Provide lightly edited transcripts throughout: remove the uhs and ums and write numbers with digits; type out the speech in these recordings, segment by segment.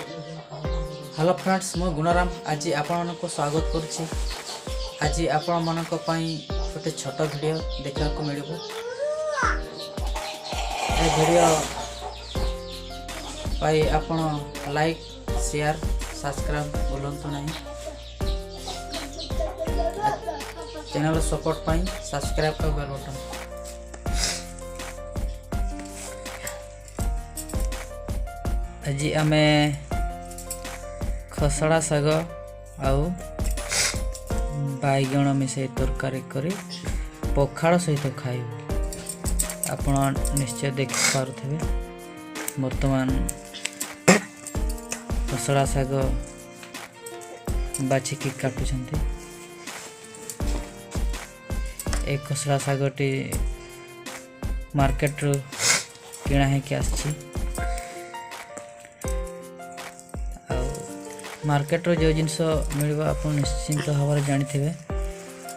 Hello friends, ମୁଁ ଗୁଣରାମ ଆଜି ଆପଣମାନଙ୍କୁ ସ୍ୱାଗତ କରୁଛି। ଆଜି ଆପଣମାନଙ୍କ ପାଇଁ ଗୋଟେ ଛୋଟ ଭିଡ଼ିଓ ଦେଖିବାକୁ ମିଳିବ। ଏ ଭିଡ଼ିଓ ପାଇଁ ଆପଣ ଲାଇକ୍, ସେୟାର, ସବସ୍କ୍ରାଇବ୍ ଭୁଲନ୍ତୁ ନାହିଁ। ଚ୍ୟାନେଲ୍ ସପୋର୍ଟ ପାଇଁ ସବସ୍କ୍ରାଇବ୍ ଆଉ ବେଲ୍ ବଟନ୍। ଆଜି ଆମେ ଖସଡ଼ା ଶାଗ ଆଉ ବାଇଗଣ ମିଶାଇ ତରକାରୀ କରି ପଖାଳ ସହିତ ଖାଇବୁ। ଆପଣ ନିଶ୍ଚୟ ଦେଖିପାରୁଥିବେ, ବର୍ତ୍ତମାନ ଖସଡ଼ା ଶାଗ ବାଛିକି କାଟୁଛନ୍ତି। ଏ ଖସଡ଼ା ଶାଗଟି ମାର୍କେଟରୁ କିଣା ହେଇକି ଆସିଛି। ଆଉ ମାର୍କେଟରୁ ଯେଉଁ ଜିନିଷ ମିଳିବ, ଆପଣ ନିଶ୍ଚିନ୍ତ ଭାବରେ ଜାଣିଥିବେ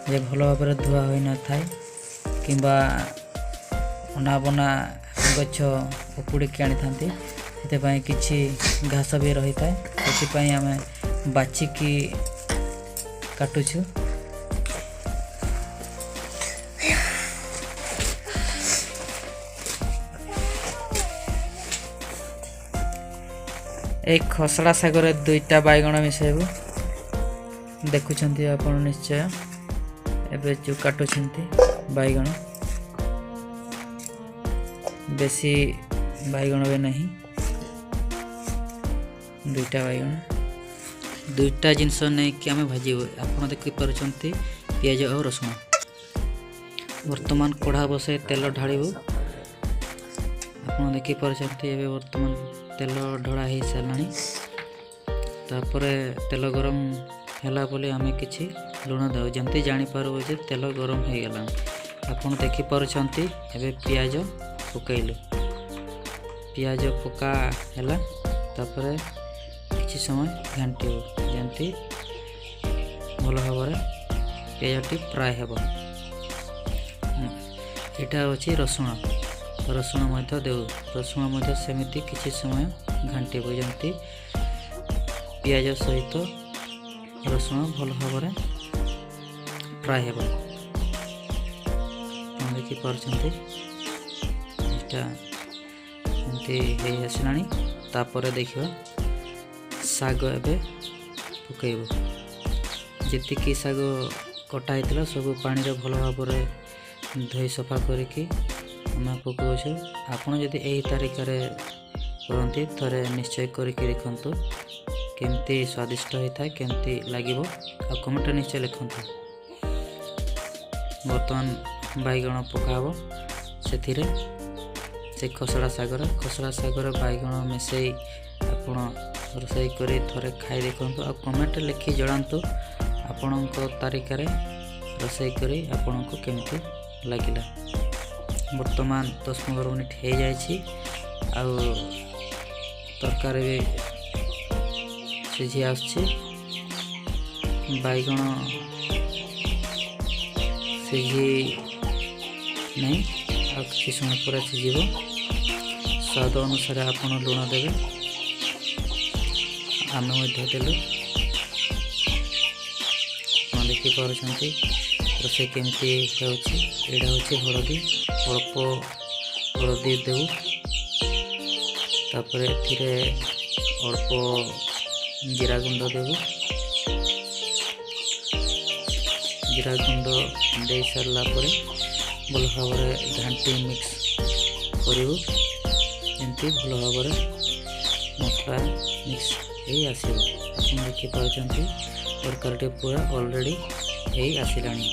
ଯେ ଭଲ ଭାବରେ ଧୁଆ ହୋଇନଥାଏ କିମ୍ବା ଅନାବନା ଗଛ ଉପୁଡ଼ିକି ଆଣିଥାନ୍ତି। ସେଥିପାଇଁ କିଛି ଘାସ ବି ରହିଥାଏ। ସେଥିପାଇଁ ଆମେ ବାଛିକି କାଟୁଛୁ। ଏଇ ଖସଡ଼ା ଶାଗରେ ଦୁଇଟା ବାଇଗଣ ମିଶାଇବୁ। ଦେଖୁଛନ୍ତି ଆପଣ ନିଶ୍ଚୟ, ଏବେ ଯେଉଁ କାଟୁଛନ୍ତି ବାଇଗଣ, ବେଶୀ ବାଇଗଣ ବି ନାହିଁ, ଦୁଇଟା ବାଇଗଣ। ଦୁଇଟା ଜିନିଷ ନେଇକି ଆମେ ଭାଜିବୁ। ଆପଣ ଦେଖିପାରୁଛନ୍ତି, ପିଆଜ ଆଉ ରସୁଣ। ବର୍ତ୍ତମାନ କଢ଼ା ବସାଇ ତେଲ ଢାଳିବୁ। ଆପଣ ଦେଖିପାରୁଛନ୍ତି, ଏବେ ବର୍ତ୍ତମାନ ତେଲ ଢଳା ହେଇସାରିଲାଣି। ତାପରେ ତେଲ ଗରମ ହେଲା ବୋଲି ଆମେ କିଛି ଲୁଣ ଦେବୁ, ଯେମିତି ଜାଣିପାରିବୁ ଯେ ତେଲ ଗରମ ହେଇଗଲାଣି। ଆପଣ ଦେଖିପାରୁଛନ୍ତି, ଏବେ ପିଆଜ ପକାଇଲୁ। ପିଆଜ ପକା ହେଲା, ତାପରେ କିଛି ସମୟ ଘାଣ୍ଟିବୁ, ଯେମିତି ଭଲ ଭାବରେ ପିଆଜଟି ଫ୍ରାଏ ହେବ। ଏଇଟା ହେଉଛି ରସୁଣ। ରସୁଣ ମଧ୍ୟ ଦେଉ। ରସୁଣ ମଧ୍ୟ ସେମିତି କିଛି ସମୟ ଘାଣ୍ଟିବୁ, ଯେମିତି ପିଆଜ ସହିତ ରସୁଣ ଭଲ ଭାବରେ ଫ୍ରାଏ ହେବ। ଆପଣ ଦେଖିପାରୁଛନ୍ତି, ଏଇଟା ଏମିତି ହେଇ ଆସିଲାଣି। ତାପରେ ଦେଖିବା, ଶାଗ ଏବେ ପକାଇବୁ। ଯେତିକି ଶାଗ କଟା ହେଇଥିଲା, ସବୁ ପାଣିରେ ଭଲ ଭାବରେ ଧୋଇ ସଫା କରିକି ଆମେ ପକାଉଛୁ। ଆପଣ ଯଦି ଏହି ତାରିଖରେ କରନ୍ତି, ଥରେ ନିଶ୍ଚୟ କରିକି ଦେଖନ୍ତୁ କେମିତି ସ୍ୱାଦିଷ୍ଟ ହୋଇଥାଏ, କେମିତି ଲାଗିବ, ଆଉ କମେଣ୍ଟରେ ନିଶ୍ଚୟ ଲେଖନ୍ତୁ। ବର୍ତ୍ତମାନ ବାଇଗଣ ପକାହେବ ସେଥିରେ, ସେ ଖସଡ଼ା ଶାଗରେ। ଖସଡ଼ା ଶାଗରେ ବାଇଗଣ ମିଶାଇ ଆପଣ ରୋଷେଇ କରି ଥରେ ଖାଇ ଦେଖନ୍ତୁ ଆଉ କମେଣ୍ଟରେ ଲେଖି ଜଣାନ୍ତୁ, ଆପଣଙ୍କ ତାରିକାରେ ରୋଷେଇ କରି ଆପଣଙ୍କୁ କେମିତି ଲାଗିଲା। ବର୍ତ୍ତମାନ 10-15 ମିନିଟ୍ ହେଇଯାଇଛି ଆଉ ତରକାରୀ ବି ସିଝି ଆସୁଛି। ବାଇଗଣ ସିଝି ନାହିଁ, ଆଉ କିଛି ସମୟ ପରେ ସିଝିବ। ସ୍ୱାଦ ଅନୁସାରେ ଆପଣ ଲୁଣ ଦେବେ। ଆମେ ମଧ୍ୟ ଦେଲୁ। ଆପଣ ଦେଖିପାରୁଛନ୍ତି ରୋଷେଇ କେମିତି ହେଉଛି। ଏଇଟା ହେଉଛି ହଳଦୀ। ଅଳ୍ପ ହଳଦୀ ଦେବୁ। ତାପରେ ଏଥିରେ ଅଳ୍ପ ଜିରା ଗୁଣ୍ଡ ଦେବୁ। ଜିରା ଗୁଣ୍ଡ ଦେଇ ସାରିଲା ପରେ ଭଲ ଭାବରେ ଘାଣ୍ଟି ମିକ୍ସ କରିବୁ, ଯେମିତି ଭଲ ଭାବରେ ମସଲା ମିକ୍ସ ହେଇ ଆସିବ। ଆପଣ ଦେଖିପାରୁଛନ୍ତି, ତରକାରୀଟି ପୁରା ଅଲରେଡ଼ି ହେଇ ଆସିଲାଣି।